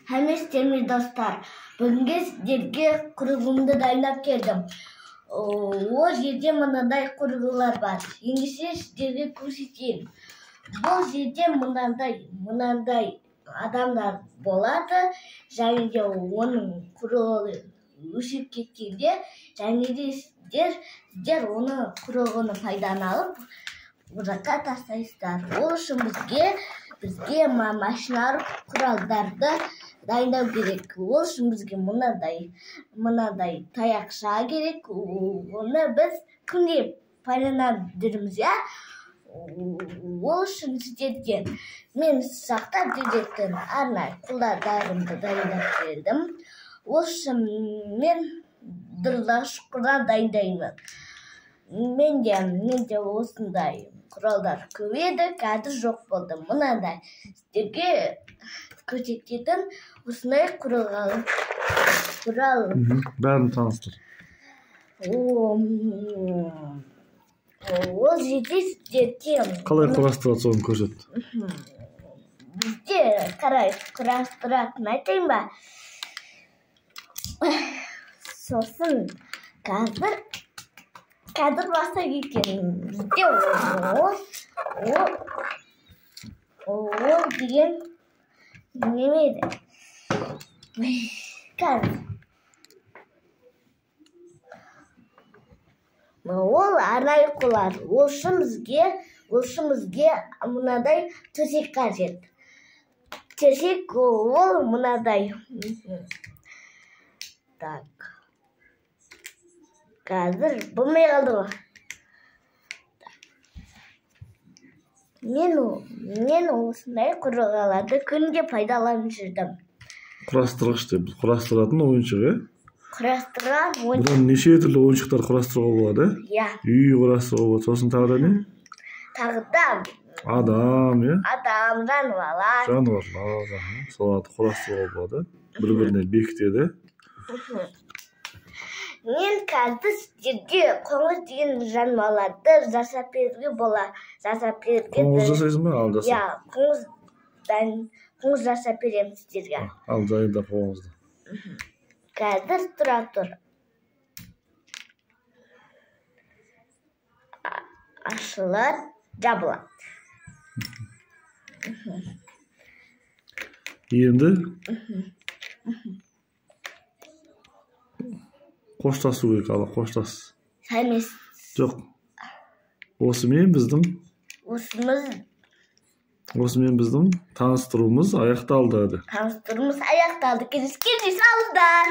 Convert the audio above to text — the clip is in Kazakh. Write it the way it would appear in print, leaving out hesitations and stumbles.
Сәлеметсіздер ме, достар? Бүгінгі сіздерге құрылғымды дайындап келдім. Ол жерде мынадай құрылғылар бар. Ендеше сіздерге көрсетейін. Бұл жерде мынандай адамдар болады, және де оның құрылғы өшіп кеткенде, және де сіздер оны құрылғыны пайдаланып ұзаққа тастайсыздар. Ол үшін бізге машиналар құралдарды дайындау керек. Ол үшін бізге мынадай таяқша керек. Оны біз күнде пайдаланып жүрміз, иә? Ол үшін сіздерге мен сақтап жүретін арнайы құралдарымды дайындап келдім. Ол үшін мен дұрылдағыш құрал дайындаймын. Менде осындай құралдар көп еді, қазір жоқ болды. Мынадай сіздерге көрсететін осындай құрал. Бәрін таныстыр. Ол жерде сіздерге қалай құрастырады, соны көрсет. Бізде қалай құрастыратынын айтайын ба? Сосын қазір баста екен. Бізде ол деген неме еді? Қазір ол арнайы құрал. Ол үшін бізге мынадай төсек қажет. Төсек ол мынадай. Так. Қазір болмай қалды ғой. Мен осындай құрылғыларды күнде пайдаланып жүрдім. Құрастырғыш деп, құрастыратын ойыншық, е? Құрастырған ойыншық. Бұдан неше түрлі ойыншықтар құрастыруға болады, е? Иә. Үй құрастыруға болады. Сосын тағы да не? Тағы да адам, е? Адам, жануарлар. Жануарлар, соларды құрастыруға болады. Бір-біріне бекітеді. Мен қазір сіздерге қоңыз деген жануарларды жасап беруге болады. Жасап беруге. Қоңыз жасайсың ба? Ал жаса. Иә, қоңыз жасап беремін сіздерге. Ал дайында қоңызды. Қазір тұра тұр. Ашылады, жабылады. Енді қоштасу керек, ал қоштас. Сәлеметсіз. Жоқ. Осымен біздің Осымен біздің таныстыруымыз аяқталды. Таныстыруымыз аяқталды. Кездескенше, сау болыңыздар.